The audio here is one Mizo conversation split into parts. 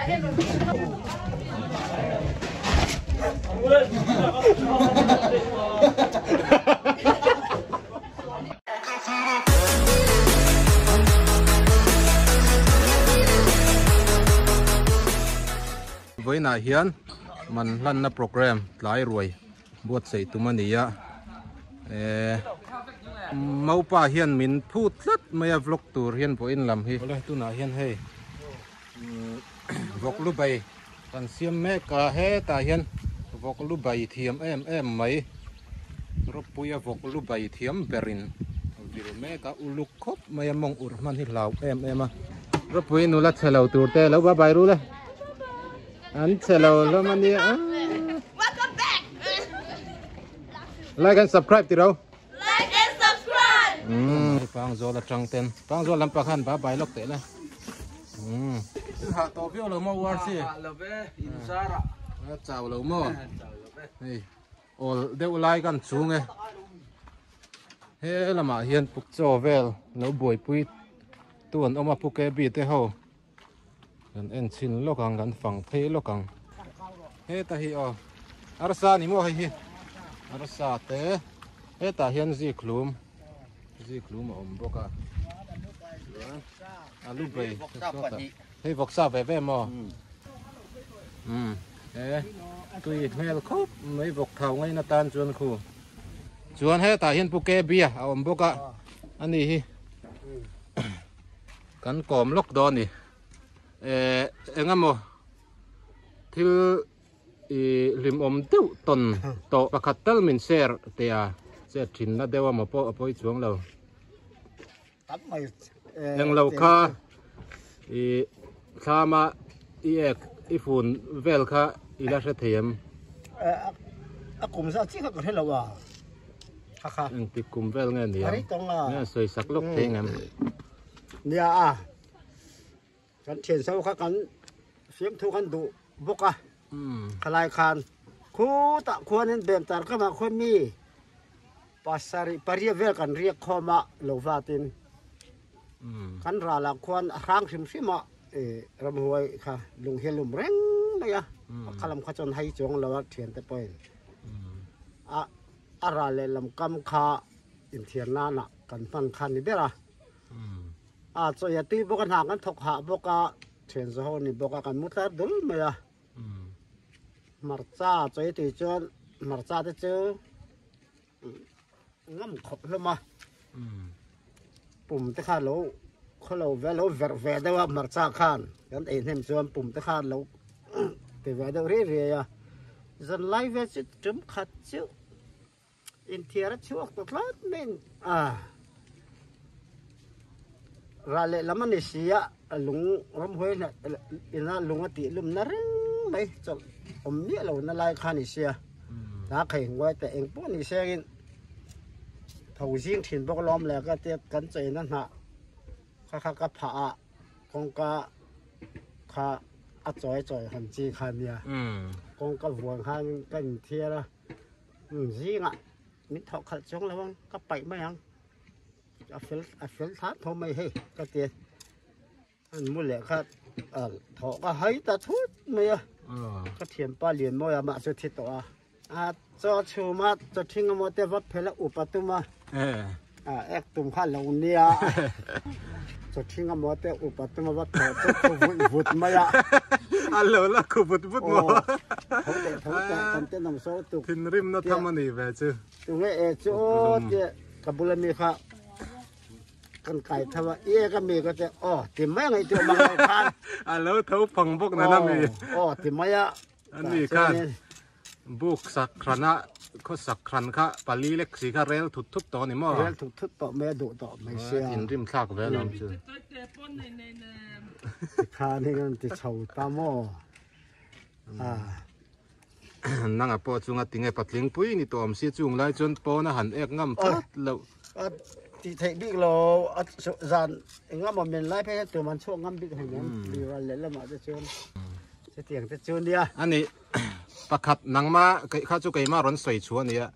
Vawiinah hian man hlanna program tlai ruai buatsaih tum a ni a eh Maupa hian min phut tlat mai a vlog tur hian vawiin lam hi tunah hian hei vawk lu bai kan siam mek a hetah hian vawk lu bai thiam em em mai rawpuia vawk lu bai thiam berin vil mek a uluk khawp mai a mawng urh hman hi hlau em em a rawpui nula chhe lo tur te lo ba bai rul e an chhe lo hlawm a nia like and subscribe tiro Like and subscribe. Umm Pangzawl atang ten Pangzawl lam pakhan ba bai lawk teh le umm hah tawh viau lo maw URC hah lo ve in zar ah a chau lo maw hei awl deuh lai kan chung e he lamah hian puk chaw vel lo buaipui tu an awm a pu KB te ho kan en chhin lawk ang kan fang phei lawk ang heta hi aw arsa ni maw hei hi arsa te hetah hian zikhlum zikhlum a awm bawk a chuan alu bei hei vawksa ve ve maw um e tui hmel khawp mai vawk thau ngaina tan chuan khu chuan hetah hian pu ke bia a awm bawk a ani hi Kan kawm lawk dawn a ni. Eh eng emaw thil ih hlimawm deuh tawn tawh pakhat tal min share teh a, chet thinna deuh emaw pawh a pawi chuang lo. Eng lo kha ih thlama i ek i fun vel kha i la hre thei em? A kum zat chiah kha ka hre lo a. Kha kha. Engtik kum vel nge ni ang? Nge sawi sak lawk thei ngem? Nia a, kan thian so kha kan fiamthu kan duh bawk a, khalai khan khutah khuanin Bemtar kamah khuan mi pasarih pariat vel kan riak khawm a lo vatin kan ralah khuan a hrang hrim hrim a ramhuai kha lung hi a lum reng mai a, khalam kha chuan hai chuang lo a thiante pawhin a. A ral leh lam kam kha inthiar nanah kan hman kha ni ber a. A chawi a tui bawk a, hna kan thawk hah bawk a, thian zaho ni bawk a, kan mu tlar dul mai a. Hmarcha chawi tui chuan hmarcha te chu ngam khawp hlawm a. Pum te kha lo khaw lo ve lo verh ve deuh a hmarcha khan kan ei hnem chuan pum te kha lo ti ve deuh riai riai a. Zanlai vel chu tum khat chu inthiar a chhuak ta tlat mai a ral leh lam a ni si a lung ramhuai ina lung a tih lum na reng mai chawlh awm miah lo na lai kha a ni sia ta khai nguai teh eng pawh ni sengin tho zing thin bawk alawm le ka tia kan cheina hnah kha kha ka phah a kawngka kha a chawi chawi han chi kha nia kawngka vuan khan ka inthiar a zingah min thawh khalh chuang lo ang ka paih mai ang a fel a fel thla tho mai hei ka tia an mu leh kha thawh ka hai ta thut mai a ka thianpa Lianmawia mah chu thi tawh a a chaw chhum a chaw thing emaw te va phel a up a tum a a ek tum kha lo nia chaw thing emaw te up a tum a va phel chu khu vut vut mai a a lo la khu vut vut maw tho teh tho teh kan tenawm saw tuk thinrimna tham a ni ve chu tunge e chu aw tia ka bula mi kha Kan kai tho a, e ka mi ka che, aw ti mai ang itu mang lo khan. A lo tho phang bawk nana mi. Aw ti mai a. Ani khan buk sak hran a, khaw sak hran kha pali lek si kha rel thut thut tawh a ni maw? Rel thut thut tawh mai a duh tawh mai sia. Thinrim thlak ve alawm chu. Tikhan hi kan ti chho ta maw? Nanga pawh chunga tinge patling pui ni tawh awm si chung lai chuan pawn a han ek ngam tlat loh. A tih theih bik lo a zan engemaw men lai phei hian tum an chhuak ngam bik hei nen lui ral leh lamah te chuan chutiang te chu nia. Ani pakhat nangma keih kha chu keimah rawn sawi chhuah a nia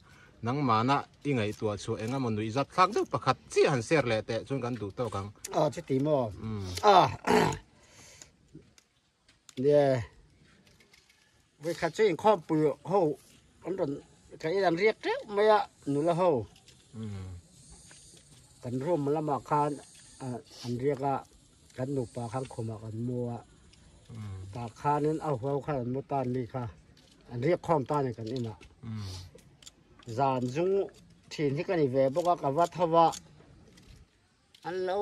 nangmahna i ngaihtuah chhuah engemaw nuih zat thlak deuh pakhat chiah han share leh teh chuan kan duh tawk ang. Aw chuti maw? A. Nia voi khat chu inkhawmpui ho an rawn ka in an riak teuh mai a nula ho kan room lamah khan an riak a kan nupa khan khumah kan mu a tah khanin a huau khan an mu ta an ni kha an riak khawm ta a ni kan inah zan zung thin hi ka ni ve bawk a ka va tho va. An lo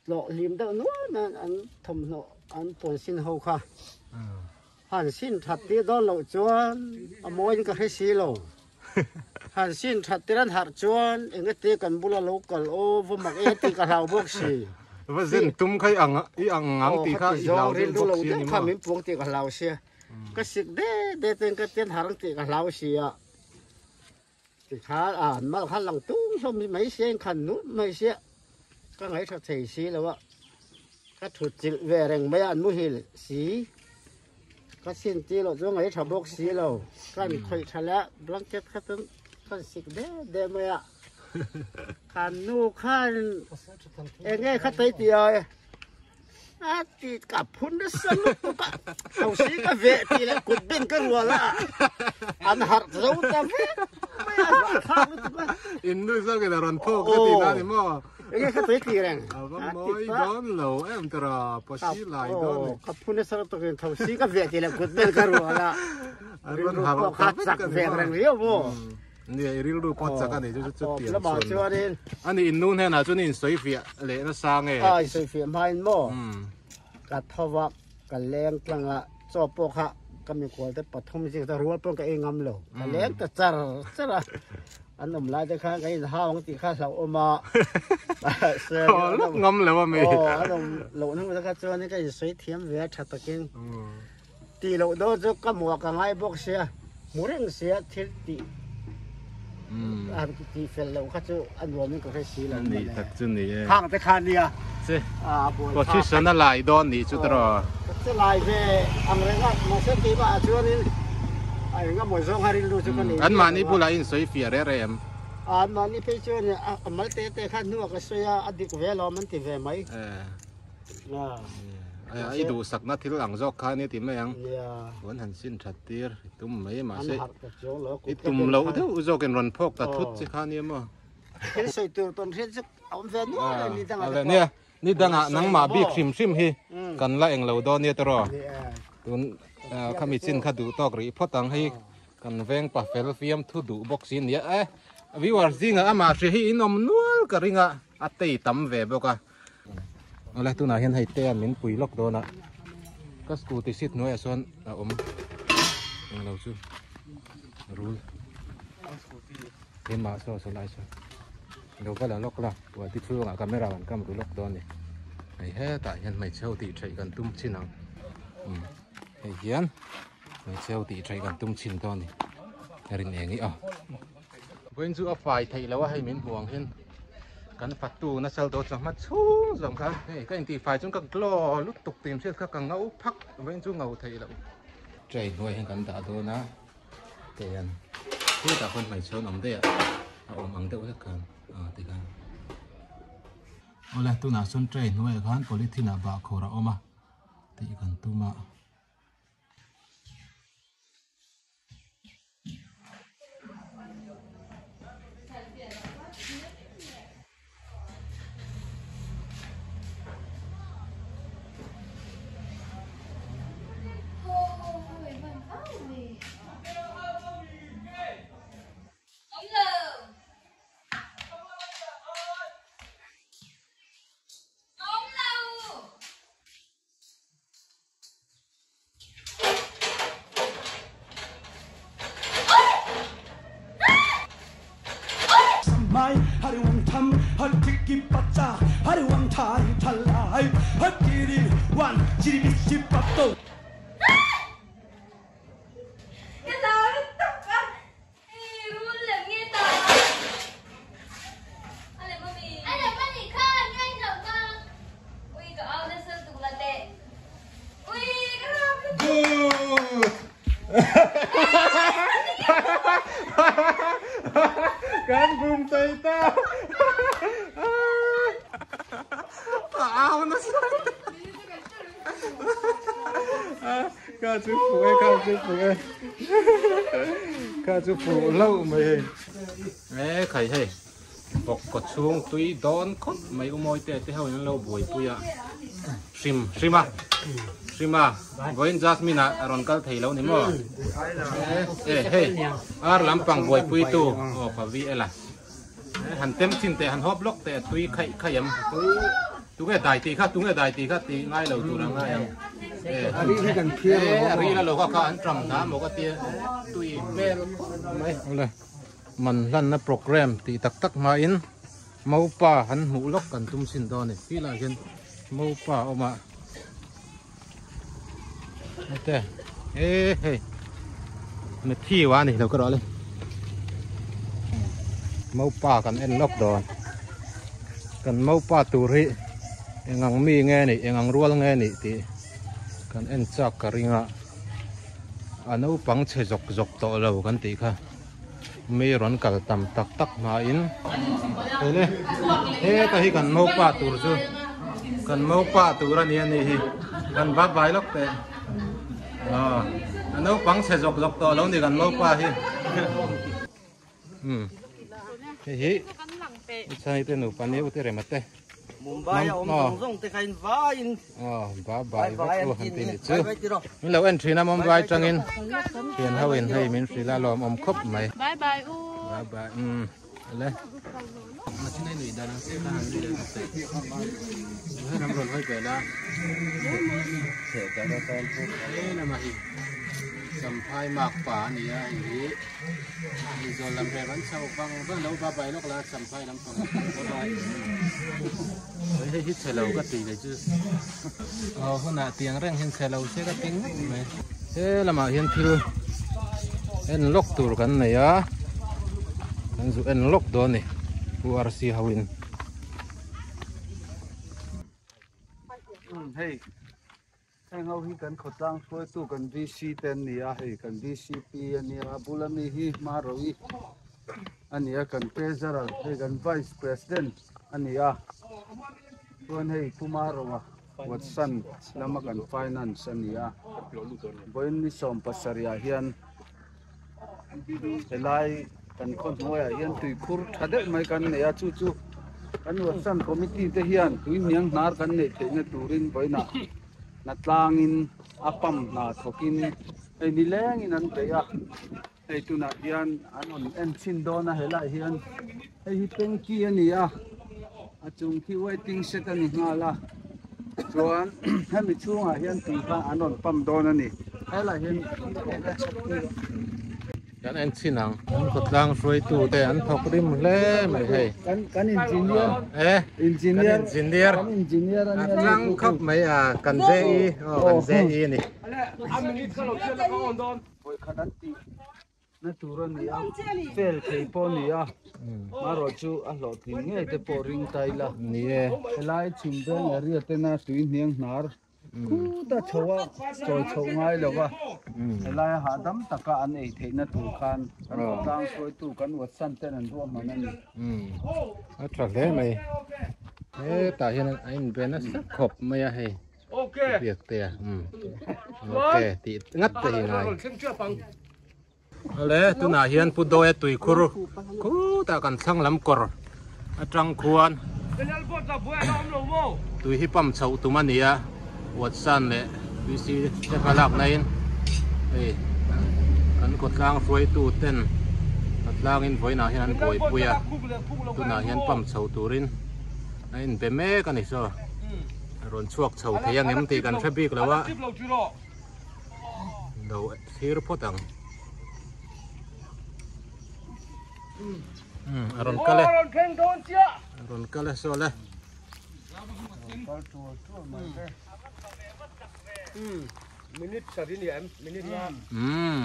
tlawh hlim deuh nual mai a, an thawmhnaw an pawn sin ho kha han sin that tir dawn loh chuan a mawiin ka hre si lo. Han sin that tir an harh chuan eng ete kan bula lo kal aw va mak e tih ka hlau bawk si. Va zen tum kha i ang i ang ang tih kha i hlau deuh bawk si a ni maw? Kha min puang tih ka hlau sia. Ka sik de de ten ka ten harh ang tih ka hlau si a. Tikhan a an mal khan lang tung hlawm hi mai sia in khan nulh mai sia ka ngaihthla thei si lo a ka thut chilh ve reng mai a an muhil si ka chhin tir loh chu ngaihthla bawk si lo ka an khawih tha leh a blanket kha chu ka an sik de de mai a khan nu khan eng nge kha tei tih ai a ti ka phun nasa lutuk a thosi ka veh tih leh kut bin ka rual a an harh zo ta vek mai a zahthlak lutuk a in nu zawk in a rawn phawk ka tih na ni maw enge kha tui tih reng a va mawi dawn lo em tawh a pasi lai dawn ni ka phun nasa lutuk in thosi ka veh tih leh kut bin ka rual a a rawn harh ta vek ka vek reng riau maw Nia i rilru pawh chak a ni chu chu tiang chuan a ni in nu hnenah chuan in sawi fiah leh nasa nge? A in sawi fiah hmain maw ka tho a ka leng tlang a chaw pawh kha ka mikhual te pathum zing te rual pawn ka ei ngam lo ka leng ta char char a an awm lai te khan ka in hau ang tih kha hlauhawm a lawk ngam lo a mi an awm loh hnu te kha chuan ka in sawi thiam ve a tha takin Tih loh dawn chu ka hmuh ah ka ngai bawk sia, hmu reng sia thil tih han tih fel loh kha chu a nuam in ka hre si lo Ni tak chu ni e. Khang te kha nia. Che. Position a lai dawn nih chu tawh. Ka che lai ve ang reng a, mahse keimah ah chuan in a eng emaw zawng a rilru chu ka nei. An mahni bulah in sawi fiah reh reh em? An mahni phei chuan a mal te te kha hnuah ka sawi a, a dik ve alawm an ti ve mai. I duhsakna thil ang zawk kha ania ti mai ang. An han sin that tir i tum mai mahse i tum loh deuh zawkin rawn phawk ta thut che kha ania maw. Thil sawi tur tawn hriat chu a awm ve nual a ni dangah te pawh. Nia ni dangah nangmah bik hrim hrim hi kan la englo dawn nia tawh rawh. Tun khami chin kha duh tawk rih phawt ang hei kan veng pa fel fiam thu duh bawk si nia e. Viewers zingah amah hria hi in awm nual ka ring a a tei tam ve bawk a. Awle tunah hian hei te a min pui lawk dawn a ka scooty seat hnuaiah sawn a awm englo chu rul keimah saw saw lai sawn lo va la lawk la puan ti chhungah camera kan kam ru lawk dawn a ni hei hetah hian hmeichhe ho tih theih kan tum chin ang hei hian hmeichhe ho tih theih kan tum chin dawn a ni rin eng hi a. Vawiin chu a fai theih loh a hei min hmuh ang hian kan fatu nasal dawn chawhma chhung zawng khan hei ka intih fai chuan ka glow lutuk tih hriat kha ka ngau phak vawiin chu ngau theih loh. Tray hnuai hian kan dah dawn a tihian hetah khawn hmeichhe an awm daih a a awm ang deuh hlek khan ah tikhan awle tunah chuan tray hnuaiah khan polythene ah bahkhawr a awm a tih kan tum a. Kan bum thei ta. A au nasa. Kha chu fuh e, kha chu fuh e. Kha chu fuh hlauh mai hei. E khai hei. Bawk kaw chhung tui dawn khawp mai u mawi te te ho in an lo buaipui a. Hrim hrim a. Hrim a. Vawiin Jasmine ah a rawn kal thei lo ni maw? E hei. Ar lampang buaipui tu. Aw pa vi ela. Han tem chin teh han hawp lawk teh a tui khaih khaih em. Tunge dai tih kha tunge dai tih kha tih ngai lo tur ang ngai ang. A ri hi kan phiar lo. A ri la lo kha kha an tram hna maw ka tia tui hmel khawp mai. Awle man hlanna program tih tak tak hmain Mopa han hmuh lawk kan tum chin dawn a ni. Filah hian Mopa a awm a. Hete e hei Matthew a ni lo ka rawh le Mopa kan en lawk dawn kan Mopa tur hi engang mi nge ni engang rual nge ni tih kan en chak ka ring a a naupang chhe zawk zawk tawh lo kan tih kha mi rawn kal tam tak tak hmain hei le heta hi kan mopa tur chu kan mopa tur a ni a nih hi kan va vai lawk teh aw a naupang chhe zawk zawk tawh lo ni kan mopa hi um hei hi chhani te nupa ni ute rema te Mumbai a awm zawng zawng te kha in vaiin Aw ba bai vek u han ti nih chu min lo en thin a Mumbai tangin thian ho in hei min hrilh a lawm awm khawp mai Bye bye u Bye bye um le Machinai nui dan ang chiah kha han nui leh bawk teh He ram rawn hawi ve la He lama hi Champhai mak pa a ni a hei hi Aizawl lam rem an chho vang vang lo ba bai lawk la Champhai lampang ba bai Hei hi chhe lo ka ti leh chu aw hunah tiang reng hian chhe lo se ka ti ngawt mai he lamah hian thil en lawk tur kan nei a kan zu en lawk dawn a ni Pu RC ho in. Hei heng ho hi kan khawtlang hruaitu kan VC te an ni a hei kan VCP a nia a bula mi hi Hmaroui a ni a kan treasurer hei kan vice president a ni a chuan hei Pu Maroa Watson lama kan finance a ni a vawiin ni sawm pasarih ah hian helai kan khaw hnuaiah hian tuikhur tha deuh mai kan nei a chu chu kan Watson committee te hian tui hniang hnar kan neih theihna turin vawiinah hnatlangin a pump hna thawkin hei nilengin an beih a hei tunah hian an rawn en chhin dawn a helaiah hian hei hi tanky a ni a a chung khi waiting shed a ni nghal a chuan hemi chhungah hian tui kha an rawn pump dawn a ni helaiah hian Kan en chhin ang an khawtlang hruaitu te an thawk rim hle mai hei kan kan engineer e engineer engineer kan engineer a tlang khawp mai a kan JE aw kan JE a ni vawikhat an tih na tur a ni a fel thei pawh a ni a marawh chu a hlawhtling ngei te pawh ring ta ila ni e helai chhim veng area tena tui hniang hnar khuta chho a chawi chhoh ngai lo va helai hahdam taka an ei theihna tur khan kan khawtlang hruaitu kan Watson ten an ruahman a ni. A tha hle mai hetah hian a inbe nasa khawp mai a hei biak te a ok tih ngat te hi ngai. Awle tunah hian Pu Dawia tuikhur khutah kan thlang lam kawr atang khuan tui hi pump chhoh tum a ni a Watson leh PC te hma lak naiin hei kan khawtlang hruaitu ten khawtlangin vawiinah hian an buaipui a tunah hian pump chho turin a inbe mek a ni saw rawn chhuak chho thei ang em tih kan hre bik lo a. Lo thlir phawt ang. A rawn kal e. A rawn kal e saw le.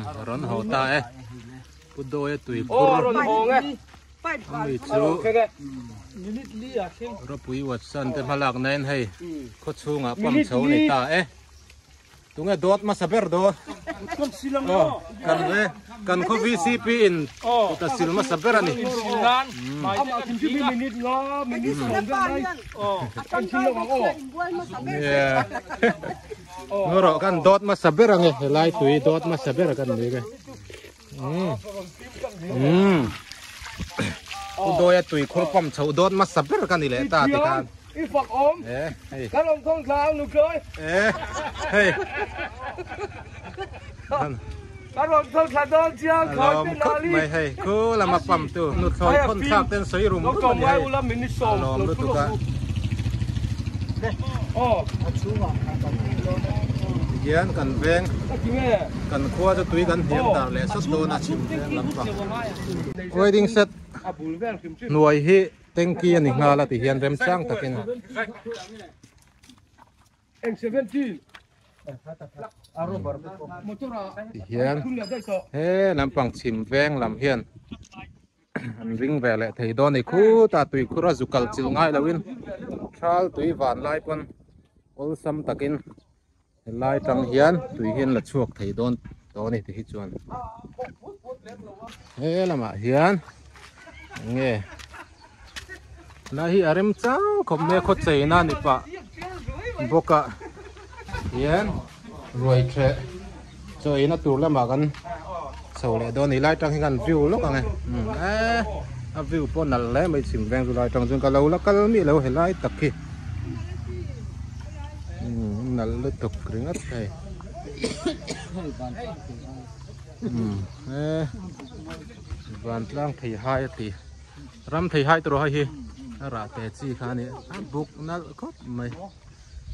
A rawn haw ta e. Pu Dawia tui phur. Ami chu Ropui Watson te hmalak nain hei khaw chhungah pump chho a ni ta e. Tunge dawt hmasa ber dawn? Aw, kan ve, kan khaw VCP in kut a sil hmasa ber a ni. Ngawrawh kan dawt hmasa ber ang e helai tui dawt hmasa ber kan ni e. Umm umm U Dawia tui khur pump chhoh dawt hmasa ber ka ni leh ta ti khan. I fak awm. E hei. Kan awm thawng thla ang nuthlawi. E hei. Kan awm thawng thla dawn chiang khawi te nali. Mai hei khu lama pump tu nuthlawi khawn thlak ten sawi rum rum ani hei. A lawm lutuk a. Tihian kan veng kan khua chu tui kan hniam dar leh sawt dawn a chhim veng lampang. Wedding set hnuai hi tanky a ni nghal a tihian remchang takin. Tihian he lampang chhim veng lam hian. An ring ve leh thei dawn a ni khutah tui khur a zu kal chilh ngai loin thal tui van lai pawn awlsam takin helai tang hian tui hi an la chhuak thei dawn tawh a ni ti hi chuan he lamah hian eng nge helai hi a rem chang khawp mai a khaw cheina a ni pah bawk a hian ruai thleh chaw eina tur lamah kan chho leh dawn a ni lai tang hi khan view lawk ang e umm eee a view pawh nalh hle mai chhim veng chu lai tang chuan ka lo la kal miah lo helai tak hi umm nalh lutuk ringawt hei umm eee vantlang thei hai a ti ram thei hai tawh hei hi a rah te chi kha a ni a buk nalh khawp mai.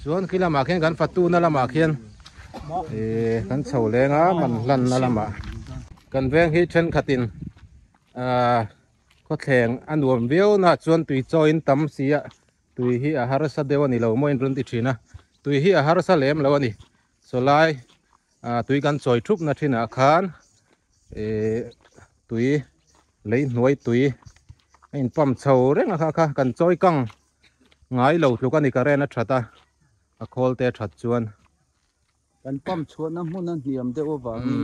Chuan khi lamah khian kan fatuna lamah khian ihh kan chho leng a man hlanna lamah kan veng hi thenkhatin ahh khawthleng a nuam viau na chuan tui chawiin tam si a tui hi a harsa deuh a ni lo maw in rawn ti thin a tui hi a harsa lem lo a ni sawlai ah tui kan chawi thup na thinah khan ihh tui lei hnuai tui a in pump chho reng a kha kha kan chawi kang. Ngai lo tluk a ni ka ren a that a, a khawl te a that chuan. Kan pump chhuahna hmun a hniam deuh avangin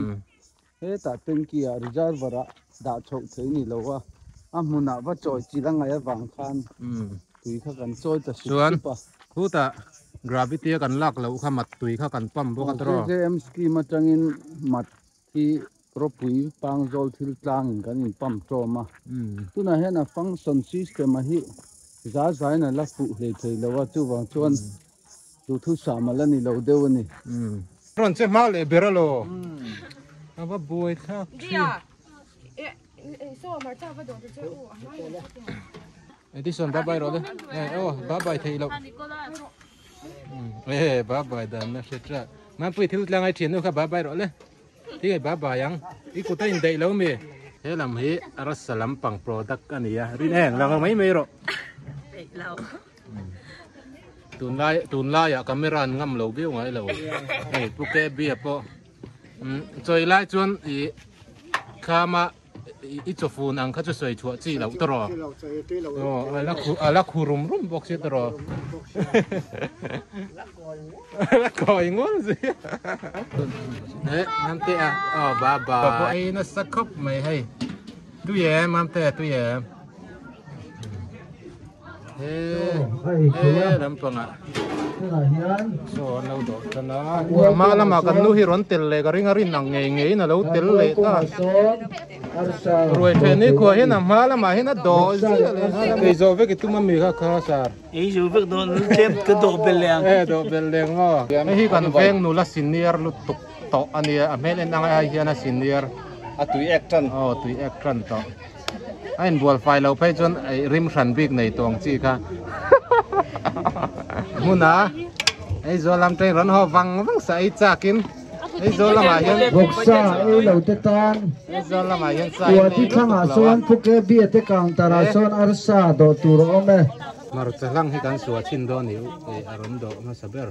hetah tanky ah reservoir ah dah chhoh theih a ni lo a, a hmunah va chawi chilh a ngaih avang khan tui kha kan chawi ta sup sup a. Chuan khutah gravity a kan lak loh kha mat tui kha kan pump bawk a tawrh. JJM scheme atangin mat hi ropui pangzawl thil tlangin kan in pump tawm a, tunah hian a function system a hi za zain a la fuh hlei thei lo a, chuvang chuan duhthusam a la ni lo deuh a ni. Rawn che hma leh ber alo a va buai thlak thin. Edison bye bye rawh le aw bye bye theih loh e bye bye dan na hre tlat Mampui thil tlang ai thian nu kha bye bye rawh le Tinge bye bye ang i kut a indaih lo mi he lam hi rasa lampang product a ni a rin eng lang mai mai rawh tunlai tunlaiah camera an ngam lo viau ngai lo hei pu KB a pawh chawi lai chuan ih khama I chawfun ang kha chu sawi chhuah chi loh tawh rawh. Aw a la khu a la khu rum rum bawk si tawh rawh. La kawi ngul zui. Eh Mamte a aw ba ba. Pawh ei nasa khawp mai hei. Tui em Mamte tui em. He he lampangah saw an lo dawh tan a a hma lamah kan nu hi rawn tel leh ka ring a rin ang ngei ngeiin a lo tel leh ta ruai theh ni khuah hian a hma lamah hian a dawh ziah leh nghal a ei zawh vek i tum ami kha kha sar ei zawh vek dawn tlem ka dawh belh leh ang e dawh belh leh ang maw hei hi kan veng nula senior lutuk tawh a nia a hmel en ang ai hian a senior a tui ek tan aw tui ek tan tawh. A inbual fai loh phei chuan ei rim hran bik nei tawh ang chi kha hmuna Aizawl lam train rawn haw vang vang sa ei chakin Aizawl lamah hian Vawksa ei lo te tan Aizawl lamah hian sa in Puati nei lutuk thlangah lo a. sawn Phuke bia te counter ah sawn arsa dawh tur a awm e. Hmarcha hlang hi kan suah chhin dawn i a rawn dawh hmasa ber.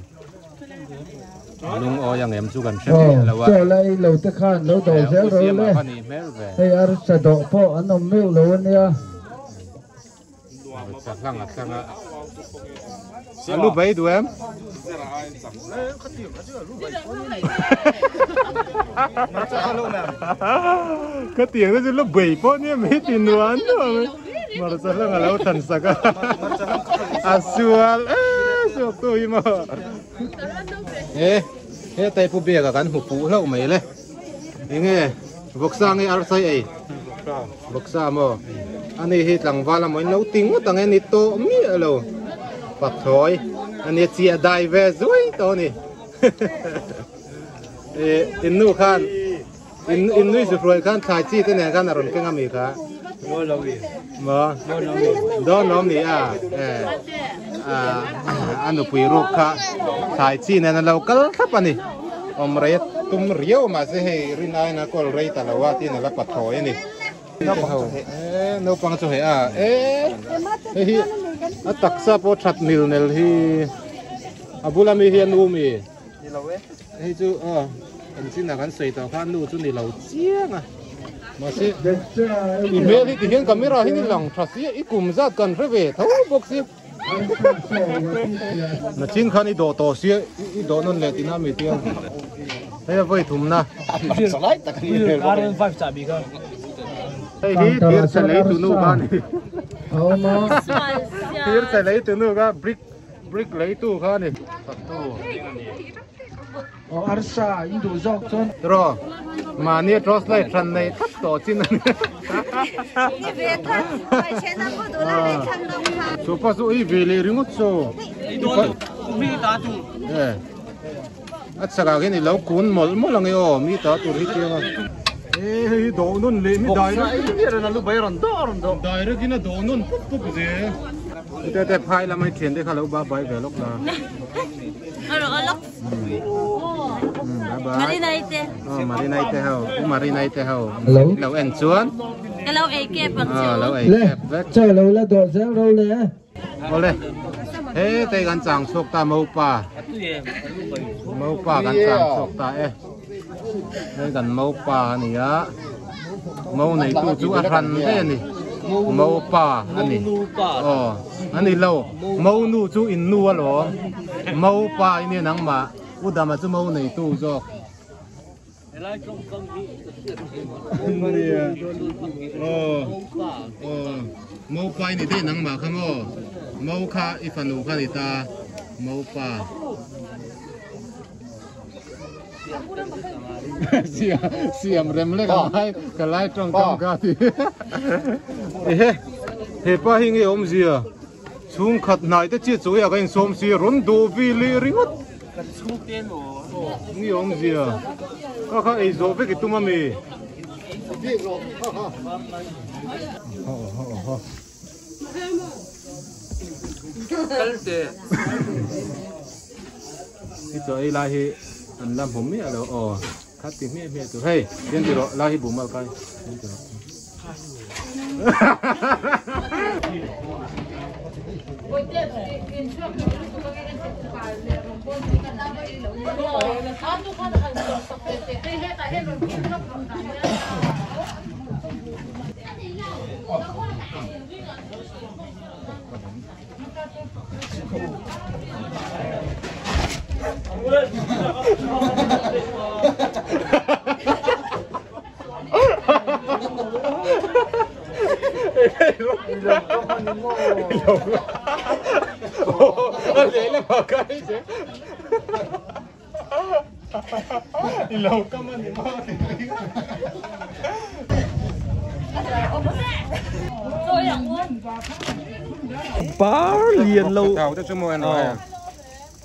Lungawi ang em chu kan hre miah lo a. Chaw la ei lo te khan lo dawh zel rawh le. Hei arsa dawh pawh an awm meuh lo a nia. Arsa hlang a thlang a. A lu bai duh em? Ka tiang te chu lu bai pawh nia mai ti nuan nuam e. Hmarcha hlang a lo than sak a. A sual e suak tu hi maw. E. Hetlai pu biak ah kan hmu fuh hlauh mai le. Enge vawksa nge arsai ei? Vawksa maw? Ani hi tlangval amaw in lo ti ngawt ang e ni tawh miah lo. Pathlawi ania chiah dai ve zuai tawh a ni. Ih in nu khan in in nui zu hruai khan thlai chi te nen khan a rawn keng ami kha. Maw? Dawn lawm ni a eh a nupui ruk kha thlai chi nen a lo kal thlap a ni. Awm rei a tum riau mahse hei rin aiin a kawl rei ta lo a tin a la pathlawi a ni. Eh naupang chu hei a eh hei hi a taksa pawh that mil nel hi a bula mi hi a nu mi hei chu aw kan chinah kan sawi tawh kha a nu chu ni lo chiang a mahse i hmel hi tihian camera hi ni lang tha si a i kum zat kan hre ve tho bawk si Nachin khan i dawh tawh sia i dawh nawn leh tina mi tia hei a vawi thumna hei hi thir chhe lei tunu kha ani thir chhe lei tunu kha brick brick lei tu kha ani Aw arsa in duh zawk chuan. Tiraw mahni a torch light hran nei thlap tawh chin a ni. Ni ve tlat hmai then a pawh duh lai thlan lo kha. Chu pa chu ei ve leh ringawt chu. Eh a chakah khian i lo kun mawlh mawlh ang e aw mi ta tur hi chiang a. Eh hei hi dawh nawn leh mi direct direct in a dawh nawn pup pup zel. Tete te phai lamah i thiante kha lo ba bai ve lawk la. Marinai te ho u Marinai te ho lo en chuan ka lo ei kep ang chu lo ei kep vek chaw lo la dawh zel ro le ole he te kan chang chhuak ta mopa mopa kan chang chhuak ta e hei kan mopa ania mo nei tu chu a hran ve ani mopa ani aw ani lo Mo nu chu in nu alawm. Mo pa i nia nangmah. U Dama chu mo neitu zawk. Mo pa i ni daih nangmah kha maw. Mo kha i fanu kha ni ta. Mo pa. Siam rem lek a ngai ka lai tawng tawng ka ti. Ehe hepa hi nge awmzia chhungkhat hnai te chiah chu ya ka insawm si rawn duh vi leh ringawt nge awmzia kha kha ei zawh vek i tum ami. Hi chaw ei lai hi an la hmu miah lo aw khat ti hmiah hmiah tur hei hian ti rawh lai hi bum alh kai hian ti rawh. Par lian lo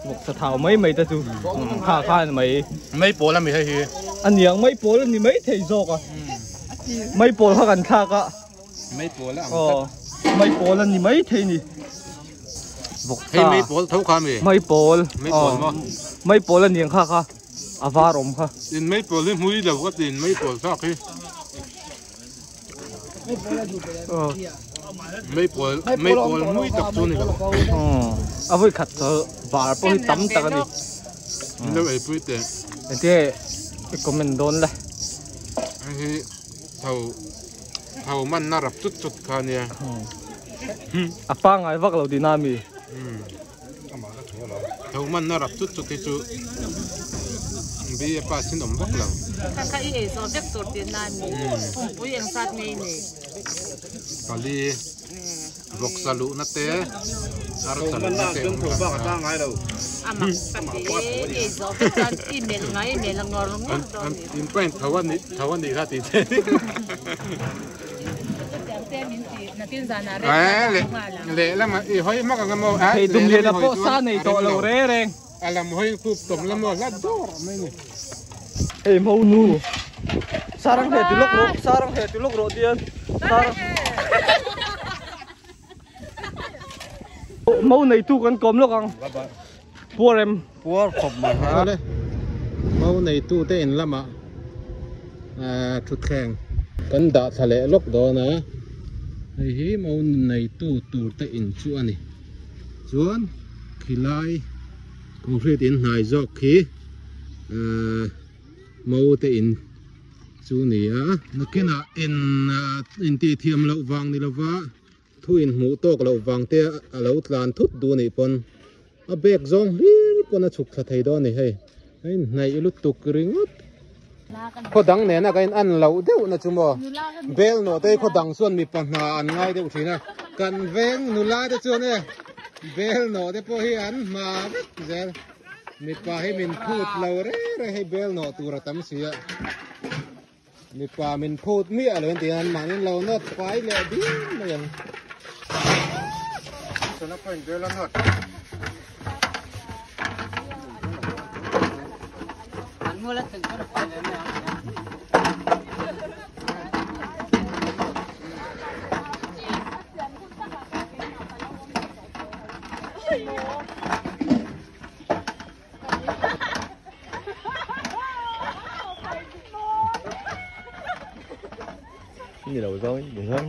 vawk sa thau mai mai te chu kha kha ani mai mai pawl ami hei hi a niang mai pawl ani mai thei zawk a mai pawl kha kan thlak a mai pawl a ang mai pawl ani mai thei ni vawk hei mai pawl tho kha ami mai pawl mai pawl maw mai pawl a niang kha kha a var awm kha in mai pawl hi hmui lo ka ti in mai pawl thlak hi mai pawl mai pawl hmui tak chu ni lo a vawi khat chu var pawh hi tam tak a ni lo ei pui teh enge i comment dawn le hei hi tho tho manna rap chut chut kha nia a pangai vak lo tihna ami tho manna rap chut chut hi chu BA pass in awm vak lo. Kha kha i ei zawh vek tur tihna a ni. Pumpui eng zat nge i nei? Pali vawksa luhna te arsa luhna te awm tak a. A mak ka ti e, i ei zawh vek chuan i melh ngai i melh ngawr ngawr dawn ni. In paint tho a nih tho a nih kha tih che. Chutiang te min ti nakin zanah rem kha ka hmu nghal ang. Lehlamah i hawi hmak ang emaw Thei dum lian a pawh sa nei tawh lo re reng. A lam hawi khup tawm lam aw hlat dawr mai ni. Hei mo nu sarang he ti lawk rawh sarang he ti lawk rawh tian sarang mo nei tu kan kawm lawk ang puar em puar khawp mai ha le mo nei tu te in lamah thutthleng kan dah thla leh lawk dawn a hei hi mo nei tu tur te in chu a ni. Chuan khilai concrete in hnai zawk khi ahh mo te in chu ni a. Nakinah in in tih thiam loh vang ni lova thu in hmuh tawk loh vang te a lo tlan thut duh anih pawn a bag zawng hlir pawn a chhuk thla thei dawn a ni hei a inhnaih lutuk ringawt. Khaw dang nena ka in an loh deuh na chu maw bel nawh te hi khaw dang chuan mipa hna an ngai deuh thin a kan veng nula te chuan e bel nawh te pawh hi an hma vek zel mipa hi min phut lo reng reng hei bel nawh tur a tam si a mipa min phut miah lo in tih an mahni lo nawt fai leh ding mai ang. Ni lo zawng ni zawng.